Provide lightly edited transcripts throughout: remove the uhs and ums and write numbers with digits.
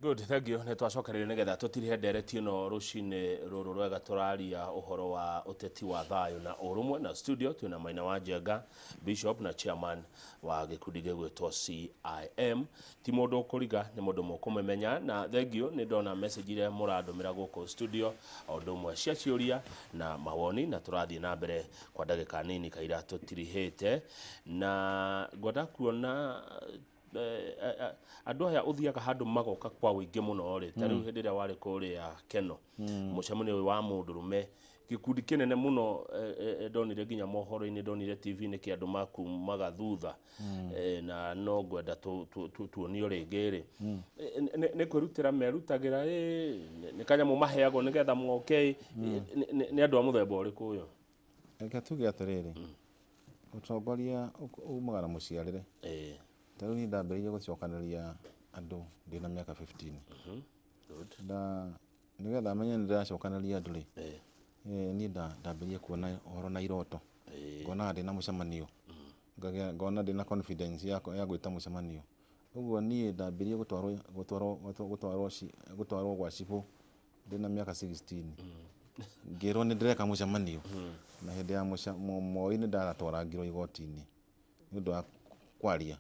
Good, thank you. Nĩ twacokereire nĩgetha tũtirihe ndereti ĩno rũcinĩ rũrũ rwega. Tũraria ũhoro wa ũteti wa thayũ na ũrũmwe, na studio twĩna Maina wa Njenga, Bishop na chairman wa gĩkundi gĩgwĩtwo CIM. Ti mũndũ ũkũriga, nĩ mũndũ mũkũmũmenya. Na thank you, nĩ ndona message iria mũrandũmĩra gũkũ studio, o ũndũ ũmwe cia ciũria na mawoni, na tũrathiĩ na mbere kwa ndagĩka nini kaira tũtirihĩte, na ngwenda kuona andũ aya ũthiaga handũ magoka kwa ũingĩ mũno rĩ, ta rĩu hĩndĩ ĩrĩa warĩ kũrĩa Keno, mũcemanio ũyũ wa mũndũrũme, gĩkundi kĩnene mũno, ndonire nginya mohoro-inĩ, ndonire TV-inĩ kĩa andũ makumaga thutha, na no ngwenda tuonio rĩngĩ rĩ. Nĩ kwĩrutĩra merutagĩra ĩ, nĩ kanyamũ maheagwo nĩgetha moke ĩ, nĩ andũ a mũthemba ũrĩkũ ũyũ? Reke tuge atĩrĩrĩ, ũtongoria umaga na mũciarĩre. Ta rĩu niĩ ndambĩrĩirie gũcokanĩrĩria andũ ndĩna mĩaka 15. Na nĩgetha menye nĩ ndĩracokanĩrĩria andũ rĩ, niĩ ndambĩrĩirie kuona ũhoro na iroto. Ngonaga ndĩna mũcemanio. Ngagĩa ngona ndĩna confidence ya gwĩta mũcemanio. Ũguo niĩ ndambĩrĩirie gũtwarwo gũtwarwo gũtwarwo gũtwarwo gwa cibũ ndĩna mĩaka 16, ngĩrwo nĩ ndĩreka mũcemanio. Na hĩndĩ ya Moi nĩ ndatwarangirwo igoti-inĩ nĩ ũndũ wa kwaria.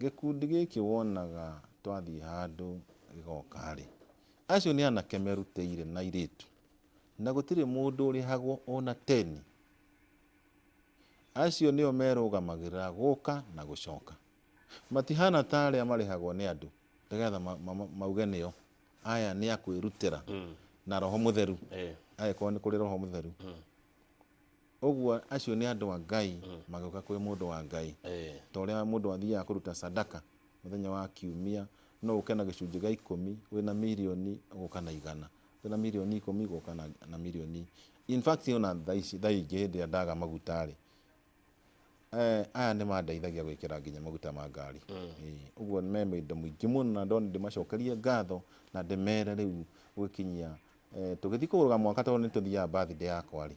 Gĩkundi gĩkĩ wonaga twathiĩ handũ gĩgoka rĩ, acio nĩ anake merutĩire na airĩtu, na gũtirĩ mũndũ ũrĩhagwo ona teni. Acio nĩo merũgamagĩrĩra gũka na gũcoka. Matihana ta arĩa marĩhagwo nĩ andũ nĩgetha mauge nĩo. Aya nĩ a kwĩrutĩra na Roho Mũtheru, angĩkorwo nĩ kũrĩ Roho Mũtheru. Ũguo acio nĩ andũ a Ngai magĩũka kwĩ mũndũ wa Ngai. Ta ũrĩa mũndũ athiaga kũruta sadaka mũthenya wa kiumia, no ũke na gĩcunjĩ gĩa ikũmi, wĩna mirioni ũgoka na igana, wĩna mirioni ikũmi ũgoka na mirioni. In fact ona thaa ici, thaa ingĩ hĩndĩ ĩrĩa ndaga maguta rĩ, aya nĩ mandeithagia gwĩkĩra nginya maguta ma ngari. Ũguo me indo mũingĩ mũno, na ndona ndĩmacokerie ngatho na ndĩmere rĩu gwĩkinyia tũgĩthiĩ kũgũrũra mwaka, tondũ nĩ tũthiaga birthday yakwa rĩ,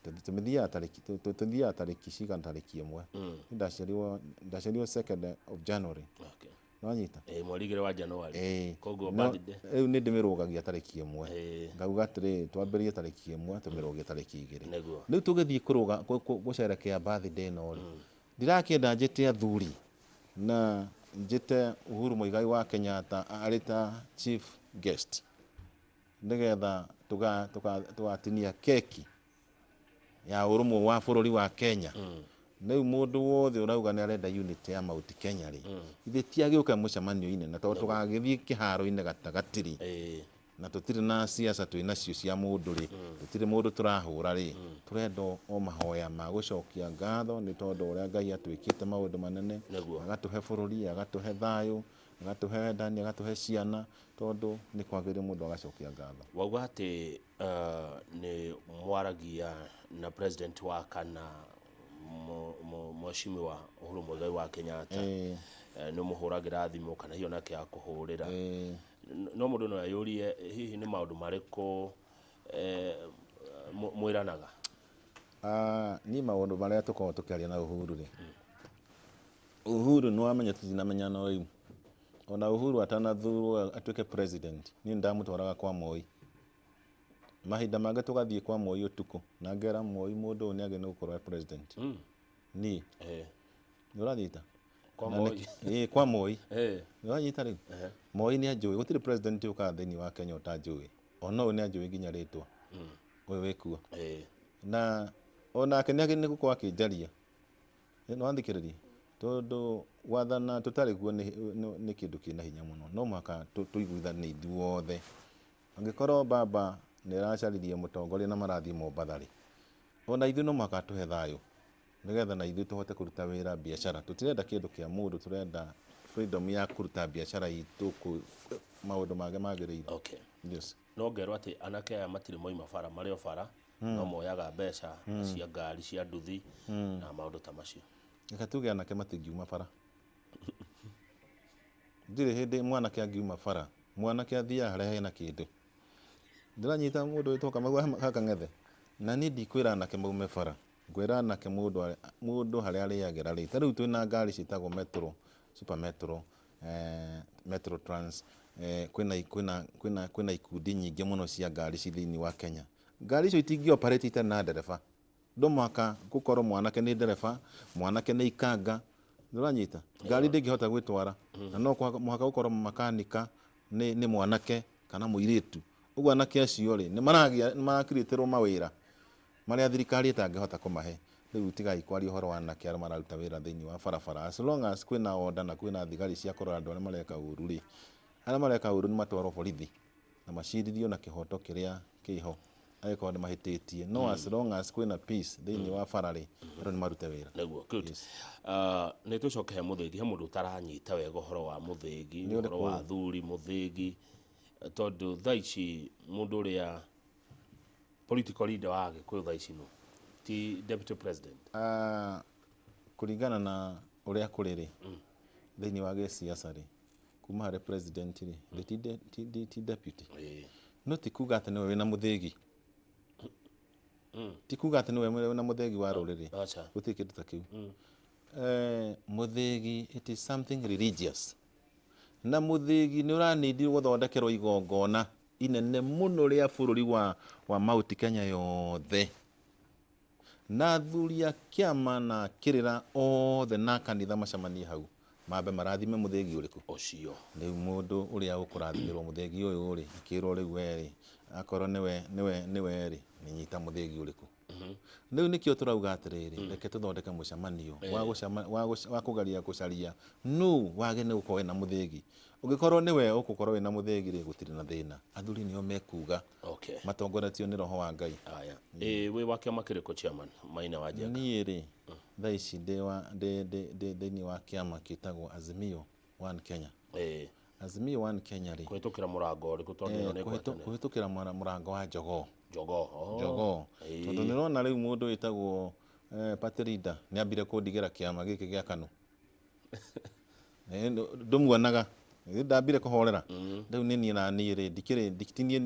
tũmĩthiaga tarĩki, tũthiaga tarĩki cigana? Tarĩki 1. Ndaciarirwo 2nd of January. Nĩwanyita? Ĩĩ, mweri 2 wa January. Koguo No, birthday. Rĩu nĩ ndĩmĩrũgagia tarĩki 1. Ngauga atĩrĩrĩ, twambĩrĩrie tarĩki 1, tũmĩrũgie tarĩki 2. Rĩu tũgĩthiĩ kũrũga gũcerekea birthday ĩno rĩ, ndirakĩenda njĩte athuri na njĩte Uhuru Muigai wa Kenyatta arĩ ta chief guest, nĩgetha tũgatinia keki ya ũrũmwe wa bũrũri wa Kenya. Rĩu mũndũ wothe ũrauga nĩ arenda unity ya Mount Kenya rĩ, ithe ti agĩũke mũcemanio-inĩ, na tondũ tũgagĩthiĩ kĩharo-inĩ gatagatĩ rĩ, na tũtirĩ na siasa twĩ nacio cia mũndũ rĩ, tũtirĩ mũndũ tũrahũra rĩ, tũrenda o mahoya ma gũcokia ngatho nĩ tondũ ũrĩa Ngai atwĩkĩte maũndũ manene, agatũhe bũrũri, agatũhe thayũ, agatũhe wendani, agatũhe ciana, tondũ nĩ kwagĩrĩire mũndũ agacokia ngatho. Wauga atĩ nĩ mwaragia na president wa kana, Mheshimiwa Uhuru Muigai wa Kenyatta, nĩ ũmũhũragĩra thimũ kana hihi onake akũhũrĩra? No mũndũ no eyũrie, hihi nĩ maũndũ marĩkũ mwĩranaga? Ah, niĩ maũndũ marĩa tũkoragwo tũkĩaria na Uhuru rĩ, Uhuru nĩ wamenya tũtinamenyana rĩu. Ona Uhuru atanathurwo atuĩke president, niĩ nĩndamũtwaraga kwa Moi. Mahinda mangĩ tũgathiĩ kwa Moi ũtukũ, na ngera Moi, mũndũ ũyũ nĩ agĩrĩirwo nĩ gũkorwo e president. Niĩ nĩ ũranyita? Kwa Na Moi. Ĩĩ, kwa Moi. Nĩ ũranyita rĩu? Moi nĩ anjũĩ, gũtirĩ president ũkaga thĩinĩ wa Kenya ũtanjũĩ. Ona ũyũ nĩ anjũĩ nginya rĩtwa, ũyũ wĩkuo. Na onake nĩ agĩrĩirwo nĩ gũkorwo akĩnjaria. Nĩ wathikĩrĩria? Tondũ gwathana tũtarĩ kuo nĩ kĩndũ kĩna hinya mũno. No mũhaka tũiguithanie ithuothe. Angĩkorwo baba nĩ aracaririe mũtongoria na marathiĩ Mombatha rĩ, ona ithuĩ no mũhaka atũhe thayũ nĩgetha na ithuĩ tũhote kũruta wĩra biacara. Tũtirenda kĩndũ kĩa mũndũ, tũrenda freedom ya kũruta biacara itũ maũndũ mangĩ magĩrĩire. Yes. No ngerwo atĩ anake aya matirĩ moima bara, marĩ o bara, no moyaga mbeca cia ngari cia nduthi na maũndũ ta macio. Reke tuge anake matingiuma bara. Ndirĩ hĩndĩ mwanake angiuma bara. Mwanake athiaga harĩa hena kĩndũ. Ndĩranyita mũndũ wĩtwo Kamau wa Kang'ethe. Na niĩ ndikwĩra anake maume bara. Ngwĩra anake mũndũ harĩa arĩagĩra rĩ, ta rĩu twĩna ngari ciĩtagwo Metro, Super Metro, Metro Trans, Kwĩna kwĩna kwĩna kwĩna ikundi nyingĩ mũno cia ngari ci thĩinĩ wa Kenya. Ngari icio itingĩ operate itarĩ na ndereba. No mũhaka gũkorwo mwanake nĩ ndereba, mwanake nĩ ikanga, nĩ ũranyita? Ngari ndĩngĩhota gwĩtwara na no mũhaka gũkorwo makanika nĩ mwanake kana mũirĩtu. Ũguo anake acio rĩ, nĩ maragĩa nĩ marakirĩtĩrwo mawĩra marĩa thirikari ĩtangĩhota kũmahe. Rĩu tigai kwaria ũhoro wa anake arĩa mararuta wĩra thĩinĩ wa barabara. As long as kwĩna order na kwĩna thigari cia kũrora andũ arĩa mareka ũru rĩ, arĩa mareka ũru nĩ matwarwo borithi na macirithio na kĩhoto kĩrĩa kĩho angĩkorwo nĩ mahĩtĩtie. No as long as kwĩna peace thĩinĩ wa bara rĩ, andũ nĩ marute wĩra. Nĩguo, good. Nĩ tũcoke he mũthĩgi, he mũndũ ũtaranyita wega ũhoro wa mũthĩgi, ũhoro wa athuri mũthĩgi, tondũ thaa ici mũndũ ũrĩa political leader wa Gĩkũyũ thaa ici nũ? Ti deputy president? Kũringana na ũrĩa kũrĩ rĩ, thĩinĩ wa gĩsiasa rĩ, kuma harĩ president rĩ, ti deputy. No ti kuga atĩ nĩwe wĩna mũthĩgi. Ti kuga atĩ nĩwe wĩna mũthĩgi wa rũrĩrĩ. Gũtirĩ kĩndũ ta kĩu. Mũthĩgi, it is something religious. Na mũthĩgi nĩ ũranindi gũthondekerwo igongona inene mũno rĩa bũrũri wa Mount Kenya yothe. Na athuri a kĩama na kĩrĩra othe na kanitha macemanie hau, mambe marathime mũthĩgi ũrĩkũ? Ũcio. Rĩu mũndũ ũrĩa ũkũrathimĩrwo mũthĩgi ũyũ rĩ, akĩrwo rĩu we rĩ, akorwo nĩwe nĩwe nĩwe rĩ, nĩ nyita mũthĩgi ũrĩkũ? Rĩu nĩkĩo tũrauga atĩrĩrĩ, reke tũthondeke mũcemanio wa kũgeria gũcaria nũ wagĩrĩire nĩ gũkorwo ena mũthĩgi. Ũngĩkorwo nĩwe ũgũkorwo wĩna mũthĩgi rĩ, gũtirĩ na thĩna. Athuri nĩo mekuga, matongoretio nĩ roho wa Ngai. Aya. Ĩ wĩ wa kĩama kĩrĩkũ chairman Maina wa Njenga? Niĩ rĩ, thaa ici ndĩ thĩinĩ wa kĩama kĩtagwo Azimio One Kenya. Azimio One Kenya rĩ, Kũhĩtũkĩra mũrango ũrĩkũ tondũ ĩno nĩ ngwatanĩro? Kũhĩtũkĩra mũrango wa Jogoo. Jogoo. Jogoo. Tondũ nĩ ũrona rĩu mũndũ wĩtagwo party leader nĩ ambire kũndigĩra kĩama gĩkĩ gĩa KANU. Ndũmuonaga. Ndambire kũhorera. Rĩu nĩ niĩ na niĩ rĩ, ndikĩrĩ, ti niĩ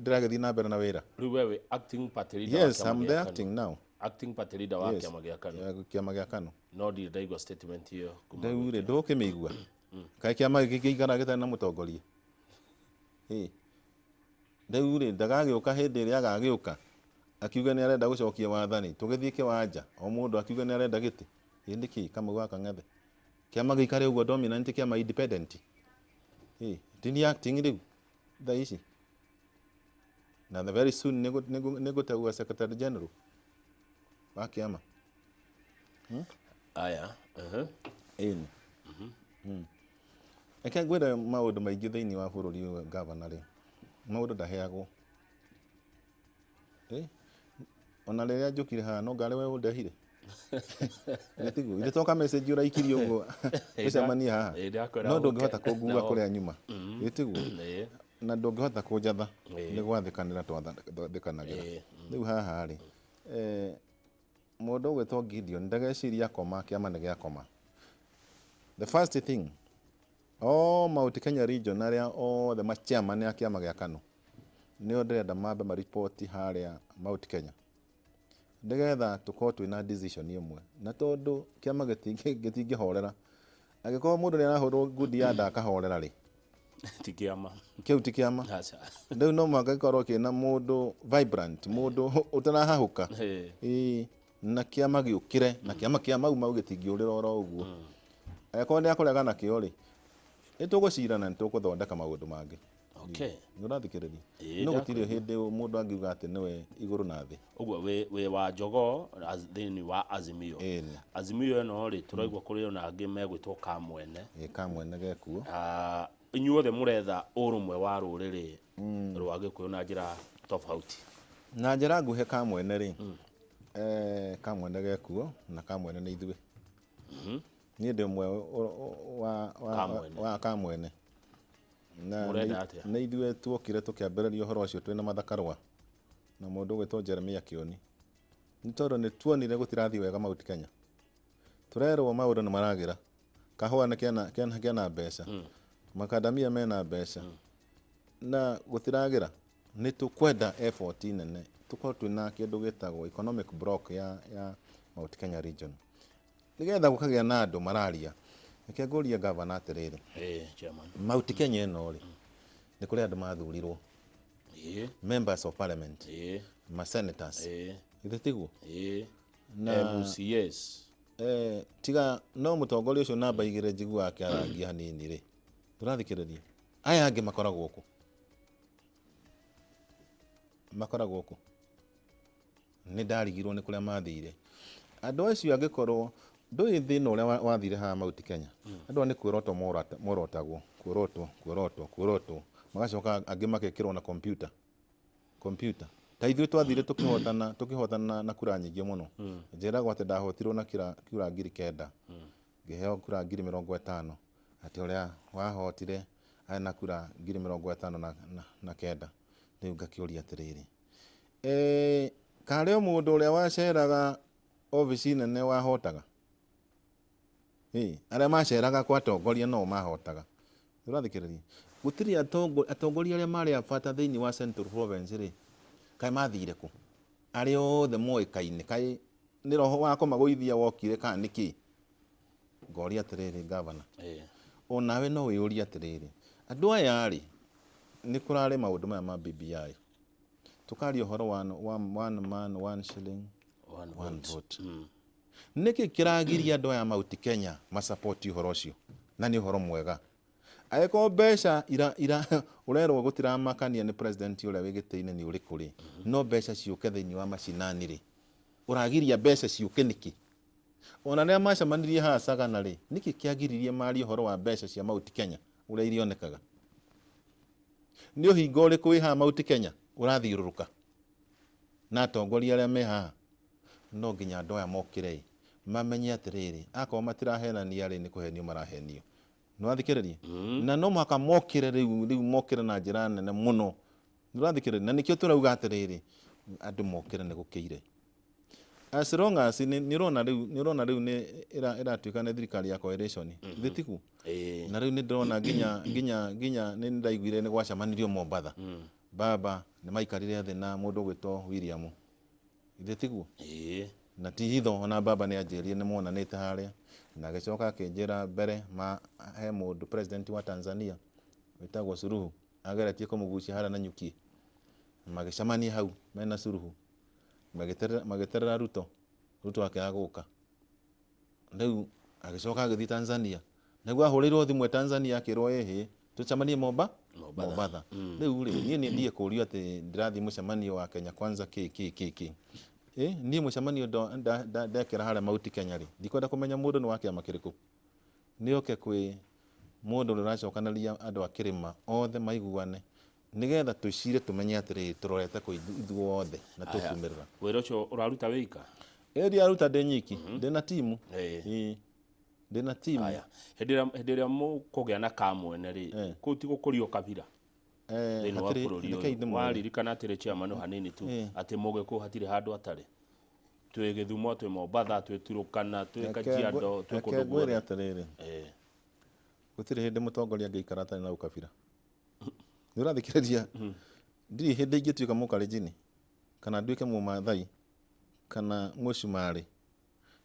ndĩragĩthiĩ na mbere na wĩra. Rĩu we wĩ acting party leader wa Yes, kĩama I'm gĩa the KANU. acting now. Acting party leader wa Yes. kĩama gĩa KANU. Ya, kĩama gĩa KANU. No ndirĩ ndaigua statement ĩyo kuma Rĩu rĩ, gwĩ ndũkĩmĩigua. Kaĩ kĩama gĩkĩ gĩikaraga gĩtarĩ na mũtongoria? Rĩu rĩ, ndagagĩũka hĩndĩ ĩrĩa agagĩũka, akiuge nĩ arenda gũcokia wathani, tũgĩthiĩ kĩwanja, o mũndũ akiuge nĩ arenda gĩtĩ. Ĩ nĩkĩ Kamau wa Kang'ethe? Kĩama gĩikare ũguo dominant, kĩama independent. Ti ni acting rĩu thaa ici. Na the very soon nĩngũteua secretary general wa kĩama. Aya. Ĩni. Reke ngwĩre maũndũ maingĩ thĩinĩ wa bũrũri ũyũ gavana rĩ, maũndũ ndaheagwo. Ona rĩrĩa njũkire haha no ngarĩ we ũndehire. Githĩ tiguo? Githĩ to ka message ũraikirie ũguo tũcemanie haha? Ndakwĩra No ũke. ndũngĩhota kũngua kũrĩa nyuma. Githĩ tiguo? Na ndũngĩhota kũnjatha. Nĩ gwathĩkanĩra twathĩkanagĩra. Rĩu haha rĩ, mũndũ ũgwĩtwo Gideon ndageciria akoma kĩama nĩ gĩakoma. The first thing, all Mount Kenya region arĩa othe ma chairman a kĩama gĩa KANU nĩo ndĩrenda mambe maripoti harĩa Mount Kenya nĩgetha tũkorwo twĩna decision ĩmwe, na tondũ kĩama gĩtingĩhorera angĩkorwo mũndũ nĩ arahũrwo ngundi ya nda akahorera rĩ, Ti kĩama. Kĩu ti kĩama. Aca. Rĩu no mũhaka gĩkorwo kĩna mũndũ vibrant, mũndũ ũtarahahũka. Ĩĩ, na kĩama gĩũkĩre, na kĩama kĩa Mau Mau gĩtingĩũrĩra oro ũguo. Angĩkorwo nĩ akũrega nakĩo rĩ, nĩ tũgũcirana, nĩ tũgũthondeka maũndũ mangĩ. Nĩ ũrathikĩrĩria? No gũtirĩ hĩndĩ mũndũ angiuga atĩ nĩwe igũrũ na thĩ. Ũguo wĩ wa Jogoo thĩinĩ wa Azimio. Ĩni. Azimio ĩno rĩ, tũraigua kũrĩ ona angĩ megwĩtwo Kamwene. Ĩ, Kamwene gekuo. Inyuothe mũretha ũrũmwe wa rũrĩrĩ rwa Gĩkũyũ na njĩra tofauti. Na njĩra nguhĩ Kamwene rĩ, Kamwene gekuo na Kamwene nĩ ithuĩ. Niĩ ndĩ ũmwe Kamwene. wa Kamwene. Na Mũrenda atĩa? nĩ ithuĩ tuokire tũkĩambĩrĩria ũhoro ũcio twĩna Mathakarũa na mũndũ ũgwĩtwo Jeremia Kĩoni. Nĩ tondũ nĩ tuonire gũtirathiĩ wega Mount Kenya. Tũrerwo maũndũ nĩ maragĩra. Kahũa nĩ kena mbeca. Makadamia mena mbeca. Na gũtiragĩra. Nĩ tũkwenda effort nene. Tũkorwo twĩna kĩndũ gĩtagwo economic block ya Mount Kenya region. Nĩgetha gũkagĩa na andũ mararia. Reke ngũrie gavana atĩrĩrĩ. Eh, chairman. Mount Kenya ĩno rĩ, nĩ kũrĩ andũ mathurirwo members of parliament, ma senators, githĩ tiguo? Ĩĩ. Na MCS. Tiga no mũtongoria ũcio namba igĩrĩ njiguaga akĩarangia hanini rĩ, tũrathikĩrĩria aya angĩ makoragwo kũ? Makoragwo kũ? Nĩ ndarigirwo nĩ kũrĩa mathire andũ acio. Angĩkorwo ndũĩ thĩna ũrĩa wathire haha Mount Kenya, andũ aya nĩ kwĩrotwo morotagwo, kwĩrotwo, kwĩrotwo, kwĩrotwo, magacoka angĩ magekĩrwo na computer, computer. Ta ithuĩ twathire tũkĩhotana, tũkĩhotana na kura nyingĩ mũno. Njĩragwo atĩ ndahotirwo na kura 9,000, ngĩheo kura 50,000, atĩ ũrĩa wahotire arĩ na kura 59,000. Rĩu ngakĩũria atĩrĩrĩ, karĩ o mũndũ ũrĩa waceraga obici nene wahotaga? Arĩa maceraga kwa atongoria no mahotaga? Ũrathikĩrĩria, gũtirĩ atongoria arĩa marĩ a bata thĩinĩ wa Central Province rĩ, kaĩ mathire kũ? Arĩa othe moĩkaine, kaĩ nĩ roho wa kũmagũithia wokire kana nĩ kĩ? Ngoria atĩrĩrĩ, gavana, onawe no wĩyũrie atĩrĩrĩ, andũ aya rĩ, nĩ kũrarĩ maũndũ maya ma BBI, tũkaria ũhoro wa one man one shilling, one one vote. Vote. Nĩkĩ kĩragiria andũ aya Mount Kenya masapoti ũhoro ũcio? Na nĩ ũhoro mwega. Angĩkorwo mbeca ira, ira ũrerwo gũtiramakania nĩ president ũrĩa wĩ gĩtĩ-inĩ nĩ ũrĩkũ rĩ, no mbeca ciũke thĩinĩ wa macinani rĩ, ũragiria mbeca ciũke nĩkĩ? Ona rĩrĩa macemanirie haha Sagana rĩ, nĩkĩ kĩagiririe marie ũhoro wa mbeca cia Mount Kenya ũrĩa irionekaga? Nĩ ũhinga ũrĩkũ wĩ haha Mount Kenya ũrathiũrũrũka na atongoria arĩa me haha? No nginya andũ aya mokĩre ĩ, mamenye atĩrĩrĩ, akorwo matirahenania rĩ, nĩ kũhenio marahenio. Nĩ wathikĩrĩria? Na no mũhaka mokĩre rĩu, rĩu mokĩre na njĩra nene mũno. Nĩ ũrathikĩrĩria? Na nĩkĩo tũrauga atĩrĩrĩ, andũ mokĩre nĩ gũkĩire. As long as nĩ ũrona rĩu, nĩ ũrona rĩu nĩ ĩratuĩka nĩ thirikari ya coalition. Githĩ tiguo? Ĩĩ. Na rĩu nĩ ndĩrona nginya nĩ ndaiguire nĩ gwacemanirio Mombatha. Baba nĩ maikarire thĩ na mũndũ ũgwĩtwo William. Githĩ tiguo? Ĩĩ. Na ti hitho, ona baba nĩ anjĩrire nĩ monanĩte harĩa, na agĩcoka akĩnjĩra mbere ma he mũndũ president wa Tanzania wĩtagwo Suluhu ageretie kũmũgucia harĩa na nyuki, magĩcemania hau mena Suluhu, magĩterera Ruto. Ruto akĩaga gũka, rĩu agĩcoka agĩthiĩ Tanzania. Nĩguo ahũrĩirwo thimũ e Tanzania, akĩrwo ĩhĩ, tũcemanie Mombatha. Mombatha. Rĩu rĩ, niĩ nĩ ndiĩ kũrio atĩ ndĩrathiĩ mũcemanio wa Kenya Kwanza kĩ kĩ kĩ kĩ. Niĩ mũcemanio ndekĩra harĩa Mount Kenya rĩ, ndikwenda kũmenya mũndũ nĩ wa kĩama kĩrĩkũ. Nĩ oke kwĩ mũndũ ũrĩa ũracokanĩrĩria andũ a kĩrĩma othe maiguane, nĩgetha tũcire tũmenye atĩrĩrĩ, tũrorete kũ ithuothe na tũkumĩrĩra. Wĩra ũcio ũraruta wĩika? Ĩ, ndiaruta ndĩ nyiki, ndĩna timu. Ĩĩ, ndĩna timu. Aya, hĩndĩ ĩrĩa mũkũgĩa na kamwene rĩ, kũu ti gũkũria ũkabira thĩinĩ wa bũrũri rekei ũyũ? ndĩmwĩre. Waririkana atĩrĩ, chairman, hanini tu, atĩ mũgĩkũyũ hatirĩ handũ atarĩ. Twĩ Gĩthumo, twĩ Mombatha, twĩ Turukana, twĩ Kajiado, twĩ Reke kũndũ ngwĩre guothe. atĩrĩrĩ, gũtirĩ hĩndĩ mũtongoria angĩikara atarĩ na ũkabira. Nĩ ũrathikĩrĩria? Ndirĩ hĩndĩ ingĩtuĩka mũkalenjini kana nduĩke mũmathai kana mũcumarĩ.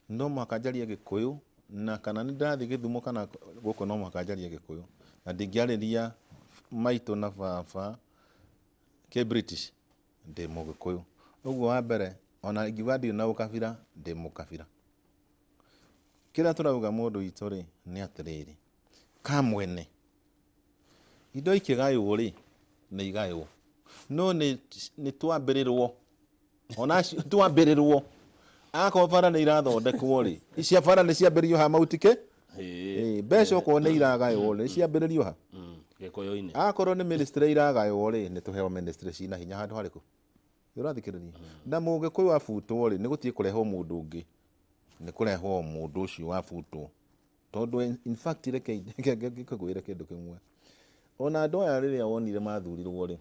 No mũhaka njarie Gĩkũyũ, na kana nĩ ndĩrathiĩ Gĩthumo kana gũkũ, no mũhaka njarie Gĩkũyũ. Na ndingĩarĩria maitũ na baba kĩ British, ndĩ mũgĩkũyũ. Ũguo wa mbere, ona ingiuga ndirĩ na ũkabira, ndĩ mũkabira. Kĩrĩa tũrauga mũndũ witũ rĩ, nĩ atĩrĩrĩ, kamwene indo ikĩgaywo rĩ, nĩ igaywo, no nĩ twambĩrĩrwo, ona acio twambĩrĩrwo, akorwo bara nĩ irathondekwo rĩ, cia bara nĩ ciambĩrĩrio ha mautike. Mbeca okorwo nĩ iragaywo rĩ, nĩ ciambĩrĩrio ha? Gĩkũyũ-inĩ. Akorwo nĩ ministry iragaywo rĩ, nĩ tũheo ministry cina hinya handũ harĩkũ? Ũrathikĩrĩria? Na mũgĩkũyũ abutwo rĩ, nĩ gũtiĩ kũrehwo mũndũ ũngĩ, nĩ kũrehwo mũndũ ũcio wabutwo, tondũ in fact reke ngĩkwĩre kĩndũ kĩmwe. Ona andũ aya rĩrĩa wonire mathurirwo rĩ,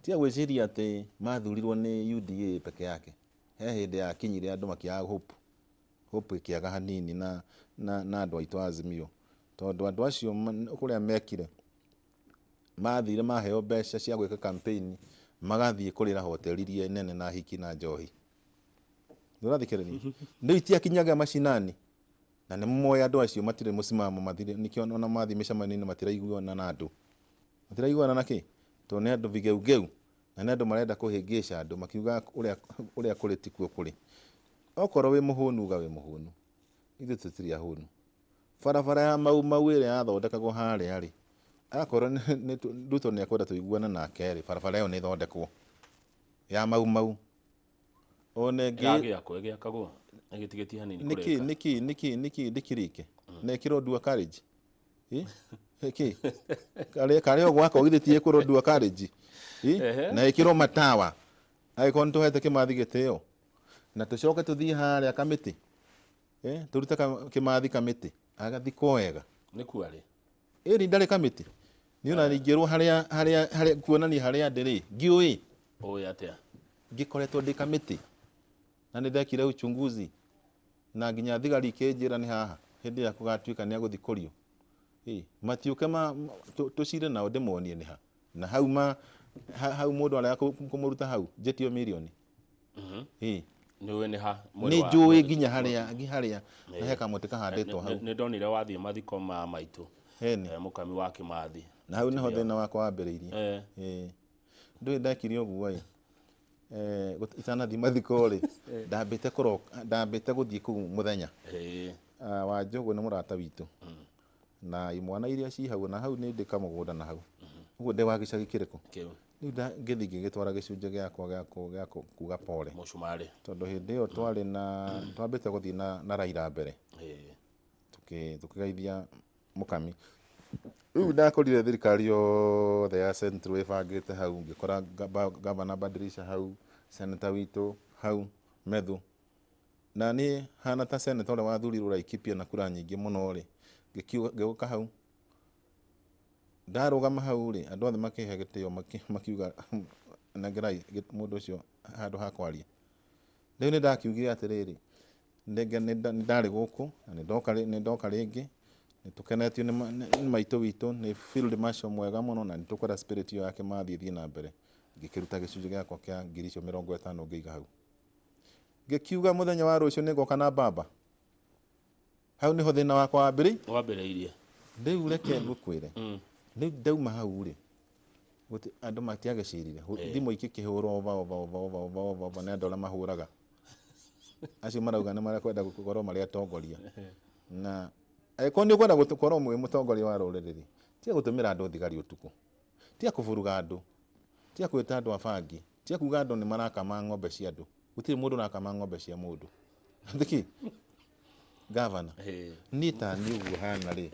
tiga gwĩciria atĩ mathurirwo nĩ UDA peke yake. He hĩndĩ yakinyire andũ makĩaga hope, hope ĩkĩaga hanini na andũ aitũ a Azimio, tondũ andũ acio kũrĩa mekire, mathire maheo mbeca cia gwĩka campaign, magathiĩ kũrĩra hoteli iria nene na hiki na njohi. Nĩ ũrathikĩrĩria? Rĩu itiakinyaga macinani. Na nĩ moĩ andũ acio matirĩ mũsimamo, matirĩ nĩkĩo ona mathiĩ mĩcemanio-inĩ matiraiguana na andũ. Matiraiguana na kĩ? Tondũ nĩ andũ vigeugeu na nĩ andũ marenda kũhĩngĩca andũ makiuga ũrĩa ũrĩa kũrĩ tikuo kũrĩ. Okorwo wĩ mũhũnu uga wĩ mũhũnu. Ithuĩ tũtirĩ ahũnu. Barabara ya Mau Mau ĩrĩa yathondekagwo harĩa rĩ, akorwo Ruto nĩ ekwenda tũiguane nake rĩ, barabara ĩyo nĩ ĩthondekwo ya Mau Mau. Ona ĩngĩ Ĩragĩakwo, ĩgĩakagwo ĩgĩtigĩtie hanini nĩkĩ kũrĩka. Nĩkĩ nĩkĩ nĩkĩ ndĩkĩrĩke na ĩkĩrwo dual carriage? Ĩ? Ĩkĩ karĩa karĩa gwakwo githĩ ti ĩkũrwo dual carriage? Ĩ? Na ĩkĩrwo matawa angĩkorwo nĩ tũhete Kĩmathi gĩtĩo, na tũcoke tũthiĩ harĩa Kamĩtĩ, tũrute Kĩmathi Kamĩtĩ agathikwo wega. Nĩ kuo arĩ. Ĩni ndarĩ Kamĩtĩ niĩ ona ingĩrwo harĩa harĩa harĩa kuonania harĩa ndĩ rĩ, ngĩũĩ. Ũĩ atĩa? Ngĩkoretwo ndĩ Kamĩtĩ na nĩ ndekire uchunguzi na nginya thigari ikĩnjĩra nĩ haha hĩndĩ ĩrĩa kũgatuĩka nĩ agũthikũrio. Ĩ, matiũke tũcire nao ndĩmonie nĩ ha na hau ma hau mũndũ arega kũmũruta hau njĩtio mirioni. Ĩ. Nĩ ũĩ nĩ ha? Nĩ njũĩ nginya harĩa nginya harĩa na he kamũtĩ kahandĩtwo hau. Nĩ ndonire wathiĩ mathiko ma maitũ. Heni. Mũkami wa Kĩmathi. Na hau nĩho thĩna wakwa wambĩrĩirie. Ĩ. Ndũĩ ndekire ũguo ĩ, itanathiĩ mathiko rĩ, ndambĩte kũroka, ndambĩte gũthiĩ kũu mũthenya. Wa Njũgũ nĩ mũrata witũ na imwana iria ci hau, na hau nĩ ndĩ kamũgũnda na hau ũguo ndĩ wa gĩcagi kĩrĩkũ. Kĩu. Rĩu ngĩthiĩ ngĩgĩtwara gĩcunjĩ gĩakwa gĩa kuga pole. Mũcumarĩ. Tondũ hĩndĩ ĩyo twarĩ na twambĩte gũthiĩ na Raila mbere. Tũkĩgeithia mũkami. Rĩu ndakorire thirikari yothe ya Central ĩbangĩte hau, ngĩkora Gavana Badilisha hau, senator witũ hau Methu. Na niĩ hana ta senator ũrĩa wathurirwo Laikipia na kura nyingĩ mũno rĩ, ngĩũka hau. Ndarũgama hau rĩ, andũ othe makĩhe gĩtĩo, makiuga nengerai mũndũ ũcio handũ ha kwaria. Rĩu nĩ ndakiugire atĩrĩrĩ, nĩ ndarĩ gũkũ na nĩ ndoka rĩngĩ, nĩ tũkenetio nĩ maitũ witũ, nĩ field marshal mwega mũno na nĩ tũkwenda spirit ĩyo ya Kĩmathi ĩthiĩ na mbere. Ngĩkĩruta gĩcunjĩ gĩakwa kĩa ngiri icio 50 ngĩiga hau. Ngĩkiuga mũthenya wa rũciũ nĩ ngoka na mbamba. Hau nĩho thĩna wakwa wambĩrĩirie. Rĩu reke ngũkwĩre, rĩu ndauma hau rĩ, andũ matiagĩcirire, thimũ ikĩkĩhũrwo ova ova ova ova ova ova ova nĩ andũ arĩa mahũraga. Acio marauga nĩ marekwenda gũkorwo marĩ atongoria. Na angĩkorwo nĩ ũkwenda gũkorwo wĩ mũtongoria wa rũrĩrĩ rĩ, tiga gũtũmĩra andũ thigari ũtukũ, tiga kũburuga andũ, tiga gwĩta andũ a bangi, tiga kuga andũ nĩ marakama ng'ombe cia andũ. Gũtirĩ mũndũ ũrakama ng'ombe cia mũndũ. Thiki gavana, niĩ ta niĩ ũguo hana rĩ,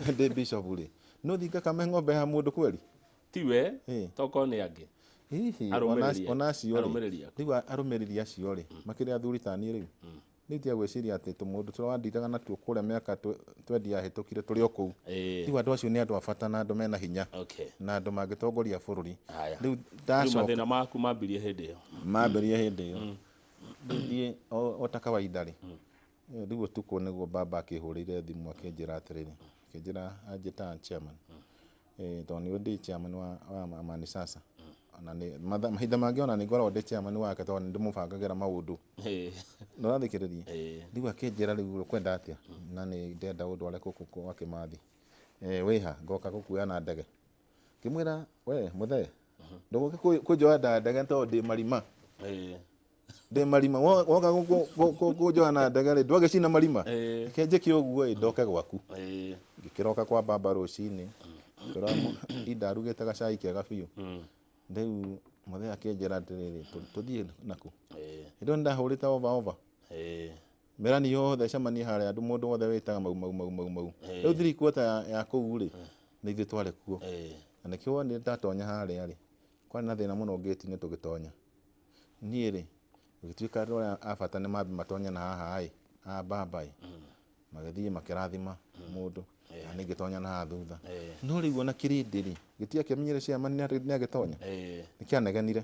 ndĩ bishop rĩ, no thiĩ ngakame ng'ombe ya mũndũ kweri? Tiwe, tokorwo nĩ angĩ. Hihi, ona acio rĩ, rĩu arũmĩrĩri acio rĩ, makĩrĩ athuri ta niĩ rĩu. Rĩu tiga gwĩciria atĩ tũmũndũ tũrĩa wandindaga natuo kũrĩa mĩaka twendi yahĩtũkire tũrĩ o kũu. Rĩu andũ acio nĩ andũ a bata na andũ mena hinya na andũ mangĩtongoria bũrũri. Rĩu ndacoka. Mathĩna maku mambirie hĩndĩ ĩyo. Mambirie hĩndĩ ĩyo. Rĩu thiĩ o ta kawaida rĩ, rĩu ũtukũ nĩguo baba akĩhũrĩire thimũ akĩnjĩra atĩrĩrĩ, akĩnjĩra anjĩtaga chairman. Tondũ nĩwe ndĩ chairman wa Amani Sasa. Na nĩ mahinda mangĩ ona nĩ ngoragwo ndĩ chairman wake tondũ nĩ ndĩmũbangagĩra maũndũ. Nĩ ũrathikĩrĩria? Rĩu akĩnjĩra rĩu ũkwenda atĩa? Na nĩ ndĩrenda ũndware gũkũ kwa Kĩmathi. Wĩha ngoka gũkuoya na ndege. Ngĩmwĩra we mũthee, ndũgũke kũnjoya na ndege tondũ ndĩ marima. Ndĩ marima, woka kũnjoya na ndege rĩ, ndwagĩcina marima. Reke njĩke ũguo ĩ, ndoke gwaku. Ngĩkĩroka kwa baba rũcinĩ, ngĩkora Ida arugĩte gacai kega biũ. Rĩu mũthee akĩnjĩra atĩrĩrĩ, tũthiĩ nakũ? Hĩndĩ ĩyo nĩndahũrĩte over over. Mĩrani yothe ĩcemanie harĩa andũ mũndũ wothe wĩtaga mau mau mau mau mau. Rĩu 3/4 ya kũu rĩ, nĩ ithuĩ twarĩ kuo. Na nĩkĩo wonire ndatonya harĩa rĩ, kwarĩ na thĩna mũno ngĩti-inĩ tũgĩtonya. Niĩ rĩ, gũgĩtuĩka andũ arĩa a bata nĩ mambe matonye na haha ĩ, a baba ĩ, magĩthiĩ makĩrathima mũndũ, na niĩ ngĩtonya na haha thutha. No rĩu ona kĩrĩndĩ rĩ, gĩtiakĩmenyire chairman nĩ agĩtonya, nĩ kĩanegenire.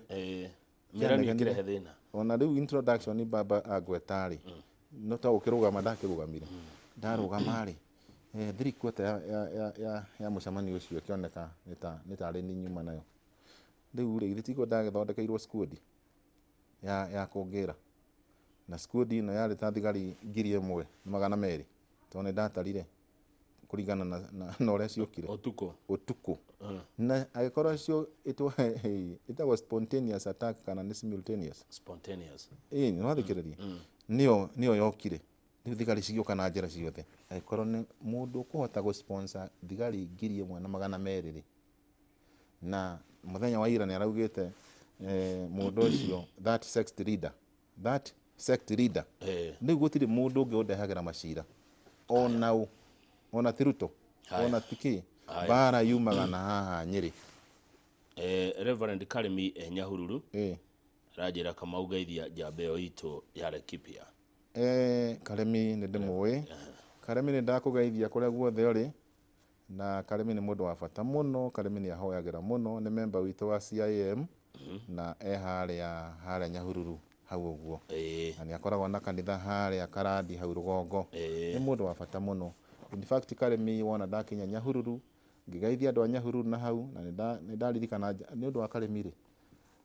Mĩrani ĩkĩrehe thĩna. Ona rĩu introduction baba angweta rĩ, no ta gũkĩrũgama ndakĩrũgamire. Ndarũgama rĩ, 3/4 ya mũcemanio ũcio ĩkĩoneka nĩ tarĩ niĩ nyuma nayo. Rĩu rĩ, githĩ tiguo ndagĩthondekeirwo squad ya kũngĩra. Na squad ĩno yarĩ ta thigari 1,200. Tondũ nĩ ndatarire kũringana na ũrĩa ciokire. Ũtukũ. Ũtukũ. Na angĩkorwo cio ĩtagwo spontaneous attack kana nĩ simultaneous. Spontaneous. Ĩĩ, nĩ wathikĩrĩria? Nĩyo yokire. Rĩu thigari cigĩũka na njĩra ciothe. Angĩkorwo nĩ mũndũ ũkũhota gũ-sponsor thigari 1,200 rĩ, na mũthenya wa ira nĩ araugĩte mũndũ ũcio, that sect leader, that sect leader, rĩu gũtirĩ mũndũ ũngĩ ũndehagĩra macira ona ũ, ona ti Ruto, ona ti kĩ. Mbara yumaga na haha Nyĩrĩ. Reverend Karimi Nyahururu aranjĩra Kamau geithia njamba ĩyo itũ ya Laikipia. Karemi nĩ ndĩmũĩ. Karemi nĩ ndakũgeithia kũrĩa guothe ũrĩ, na Karemi nĩ mũndũ wa bata mũno. Karemi nĩ ahoyagĩra mũno, nĩ member witũ wa CIM na e harĩa Nyahururu hau ũguo. Na nĩ akoragwo na kanitha harĩa Karandi hau rũgongo. Nĩ mũndũ wa bata mũno. In fact, Karemi wona ndakinya Nyahururu ngĩgeithia andũ a Nyahururu na hau, na nĩ ndaririkana nĩ ũndũ wa Karemi rĩ,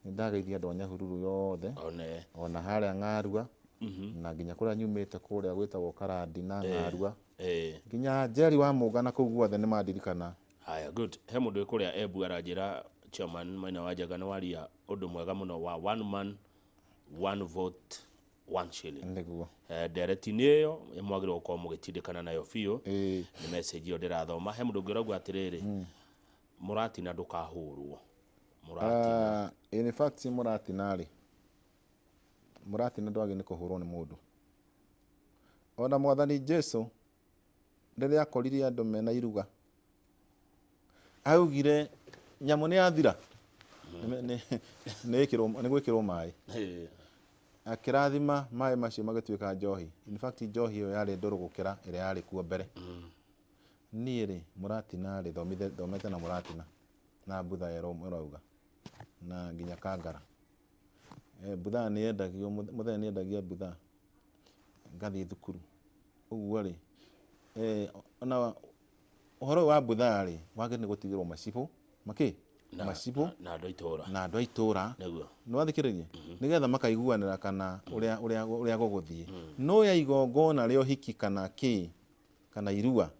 nĩ ndageithia andũ a Nyahururu yothe, ona harĩa Ng'arua, na nginya kũrĩa nyumĩte kũrĩa gwĩtagwo Karandi na Ng'arua, nginya Njeri wa Mũnga na kũu guothe nĩ mandirikana. Haya, good. He mũndũ wĩ kũrĩa Embu aranjĩra, Chairman Maina wa Njenga, nĩ waria ũndũ mwega mũno wa one man, one vote, one shilling. Nĩguo. Ndereti-inĩ ĩyo mwagĩrĩirwo gũkorwo mũgĩtindĩkana nayo biũ. Nĩ message ĩyo ndĩrathoma. He mũndũ ũngĩ ũrauga atĩrĩrĩ, mũratina ndũkahũrwo. Mũratina. In fact, mũratina rĩ, mũratina ndwagĩrĩirwo nĩ kũhũrwo nĩ mũndũ. Ona Mwathani Jesu rĩrĩa akorire andũ mena iruga, augire nyamũ nĩ yathira, nĩ gwĩkĩrwo maĩ. Akĩrathima maĩ macio magĩtuĩka njohi. In fact, njohi ĩyo yarĩ ndũrũ gũkĩra ĩrĩa yarĩ kuo mbere. Niĩ rĩ, mũratina rĩ, thomete na mũratina na mbutha ĩrauga na nginya Kangara. Mbutha nĩ yendagio, mũthenya nĩ yendagia mbutha ngathiĩ thukuru. Ũguo rĩ, ona ũhoro ũyũ wa mbutha rĩ, wagĩrĩirwo nĩ gũtigĩrwo macibũ makĩ macibũ na andũ a itũũra, na andũ a itũũra. Nĩ wathikĩrĩria? Nĩgetha makaiguanĩra kana ũrĩa gũgũthiĩ. No ya igongona rĩa ũhiki kana kĩ kana irua,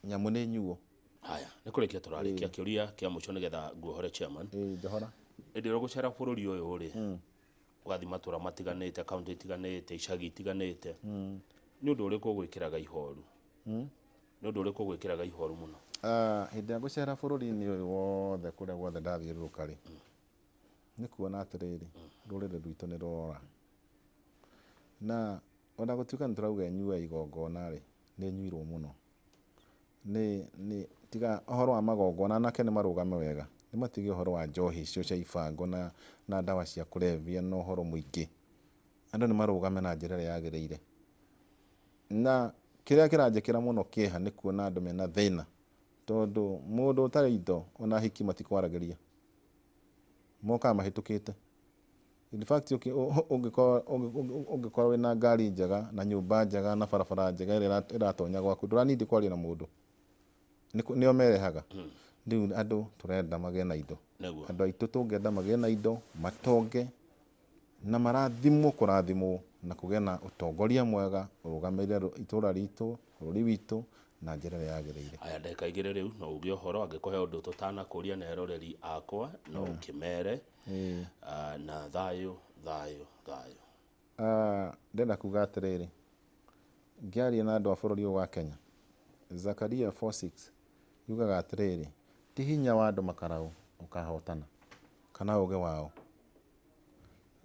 nyamũ nĩ nyuo. Haya, nĩ kũrĩkia tũrarĩkia kĩũria kĩa mũico nĩgetha nguohore, chairman. Ĩĩ, njohora. Hĩndĩ ĩrĩa ũgũcera bũrũri ũyũ rĩ, ũgathiĩ matũra matiganĩte, kaunti itiganĩte, icagi itiganĩte, nĩ ũndũ ũrĩkũ ũgwĩkĩraga ihoru? Nĩ ũndũ ũrĩkũ ũgwĩkĩraga ihoru mũno? Hĩndĩ ĩrĩa ngũcera bũrũri-inĩ ũyũ wothe, kũrĩa guothe ndathiũrũrũka rĩ, nĩ kuona atĩrĩrĩ, rũrĩrĩ rwitũ nĩ rũrora. Na ona gũtuĩka nĩ tũrauga ĩnyue igongona rĩ, nĩ ĩnyuirwo mũno. Nĩ tiga ũhoro wa magongona, anake nĩ marũgame wega, nĩ matige ũhoro wa njohi icio cia ibango na ndawa cia kũrebia na ũhoro mũingĩ. Andũ nĩ marũgame na njĩra ĩrĩa yagĩrĩire. Na kĩrĩa kĩranjĩkĩra mũno kĩeha nĩ kuona andũ mena thĩna, tondũ mũndũ ũtarĩ indo ona ahiki matikwaragĩria, mokaga mahĩtũkĩte. In fact, ũngĩkorwo wĩna ngari njega na nyũmba njega na barabara njega ĩrĩa ĩratonya gwaku, ndũranindi kwaria na mũndũ, nĩo merehaga. Rĩu andũ tũrenda magĩe na indo. Andũ aitũ tũngĩenda magĩe na indo, matonge na marathimwo kũrathimwo na kũgĩe na ũtongoria mwega ũrũgamĩrĩre itũra ritũ, bũrũri witũ na njĩra ĩrĩa yagĩrĩire. Aya, ndagĩka 2 rĩu no uge ũhoro, angĩkorwo he ũndũ tũtanakũria na eroreri akwa no ũkĩmere. Na thayũ, thayũ, thayũ. Ndĩrenda kuga atĩrĩrĩ, ngĩaria na andũ a bũrũri ũyũ wa Kenya, Zakaria 4:6 yugaga atĩrĩrĩ, ti hinya wa andũ makaraũ ũkahotana kana ũgĩ wao,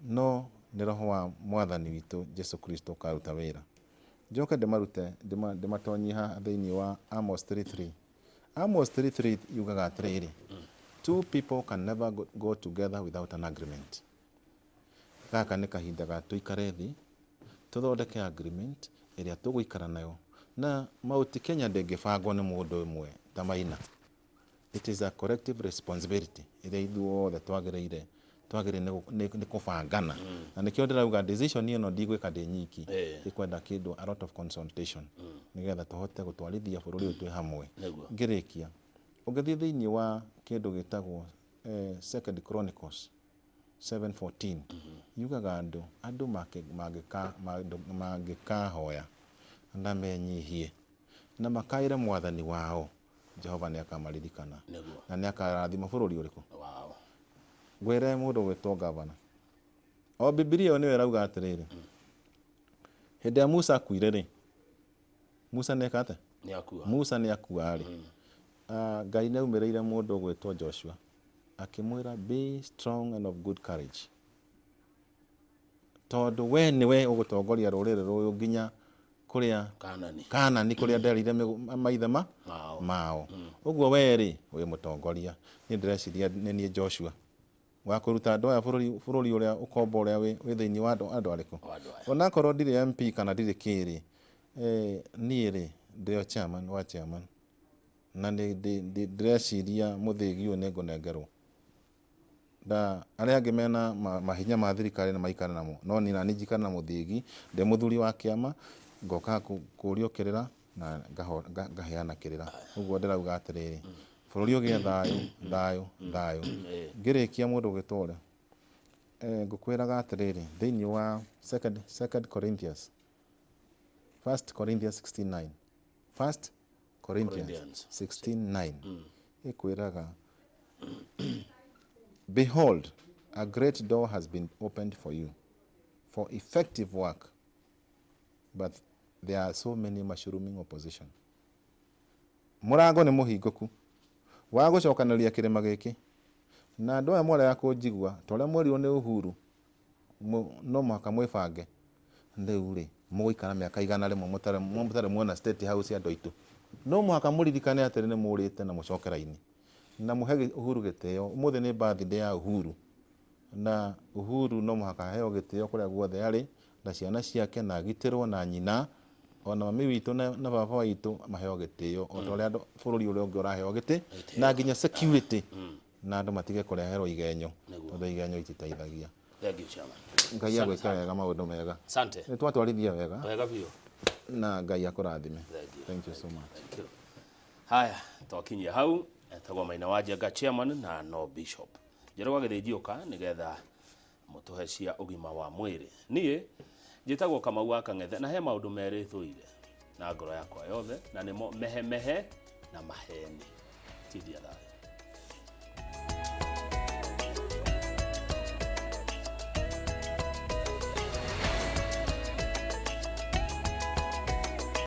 no nĩ roho wa Mwathani witũ Jesu Kristo ũkaruta wĩra. Njoke ndĩmarute, ndĩmatonyie haha thĩinĩ wa Amos 3:3. Amos 3:3 yugaga atĩrĩrĩ, two people can never go together without an agreement. Gaka nĩ kahinda ga tũikare thĩ tũthondeke agreement ĩrĩa tũgũikara nayo, na Mount Kenya ndĩngĩbangwo nĩ mũndũ ũmwe ta Maina. It is a collective responsibility ĩrĩa ithuothe twagĩrĩire nĩ kũbangana. Na nĩkĩo ndĩrauga decision ĩno ndigwĩka ndĩ nyiki, ĩkwenda kĩndũ a lot of consultation nĩgetha tũhote gũtwarithia bũrũri ũyũ twĩ hamwe. Ngĩrĩkia, ũngĩthiĩ thĩinĩ wa kĩndũ gĩtagwo Second Chronicles 7:14, yugaga andũ mangĩkahoya na menyihie. Na makaĩre Mwathani wao, Jehova nĩ akamaririkana. Nĩguo. Na nĩ akarathima bũrũri ũrĩkũ? Wao. Ngwĩre mũndũ ũgwĩtwo gavana. O Bibilia ĩyo nĩyo ĩrauga atĩrĩrĩ, hĩndĩ ya Musa akuire rĩ, Musa nĩ eka atĩa? Nĩ akua. Musa nĩ akua rĩ, Ngai nĩ aumĩrĩire mũndũ ũgwĩtwo Joshua akĩmwĩra, be strong and of good courage, tondũ we nĩwe ũgũtongoria rũrĩrĩ rũrũ nginya kũrĩa Kanani. Kanani, kũrĩa nderĩire maithe ma Mao. Mao. Ũguo we rĩ wĩ mũtongoria. Niĩ ndĩreciria nĩ niĩ Joshua wa kũruta andũ aya bũrũri ũrĩa ũkombo ũrĩa wĩ thĩinĩ wa andũ arĩkũ? Wa andũ aya. Onakorwo ndirĩ MP kana ndirĩ kĩrĩ, niĩ rĩ ndĩ o chairman wa chairman, na ndĩreciria mũthĩgi ũyũ nĩ ngũnengerwo. Na arĩa angĩ mena mahinya ma thirikari na maikare namo, no niĩ nani njikare na mũthĩgi ndĩ mũthuri wa kĩama, ngoka kũrio kĩrĩra na ngaheana kĩrĩra. Ũguo ndĩrauga atĩrĩrĩ, bũrũri ũgĩe thayũ, thayũ, thayũ. Ngĩrĩkia, mũndũ ũgĩtwo ũrĩa, ngũkwĩraga atĩrĩrĩ, thĩinĩ wa second Corinthians, First Corinthians 16:9, First Corinthians Corinthians. 16:9 ĩkwĩraga, "Behold, a great door has been opened for you for effective work, but there are so many mushrooming opposition." Mũrango nĩ mũhingũku wa gũcokanĩrĩria kĩrĩma gĩkĩ, na andũ aya mwarega kũnjigua ta ũrĩa mwerirwo nĩ Uhuru, no mũhaka mwĩbange. Rĩu rĩ, mũgũikara mĩaka 100 mũtarĩ muona State House? Andũ aitũ, no mũhaka mũririkane atĩrĩ, nĩ mũrĩte na mũcoke raini na mũhe Uhuru gĩtĩo. Ũmũthĩ nĩ birthday ya Uhuru, na Uhuru no mũhaka aheo gĩtĩo kũrĩa guothe arĩ na ciana ciake, na agitĩrwo na nyina, ona mami witũ na baba witũ maheo gĩtĩo o ta ũrĩa andũ bũrũri ũrĩa ũngĩ ũraheo gĩtĩ, na nginya security, na andũ matige kũreherwo igenyo, tondũ igenyo ititeithagia. Thank you, chairman. Ngai agwĩke wega, maũndũ mega. Asante. Nĩ twatwarithia wega. Wega biũ. Na Ngai akũrathime. Thank you. Thank you so much. Thank you. Haya, twakinyia hau. Etagwo Maina wa Njenga, chairman na no bishop. Njerũ wa Gĩthĩnji, ũka nĩgetha mũtũhe cia ũgima wa mwĩrĩ. Niĩ njĩtagwo Kamau wa Kang'ethe, na he maũndũ merĩ thũire na ngoro yakwa yothe, na nĩmo mehemehe na maheni. Tindia thayũ.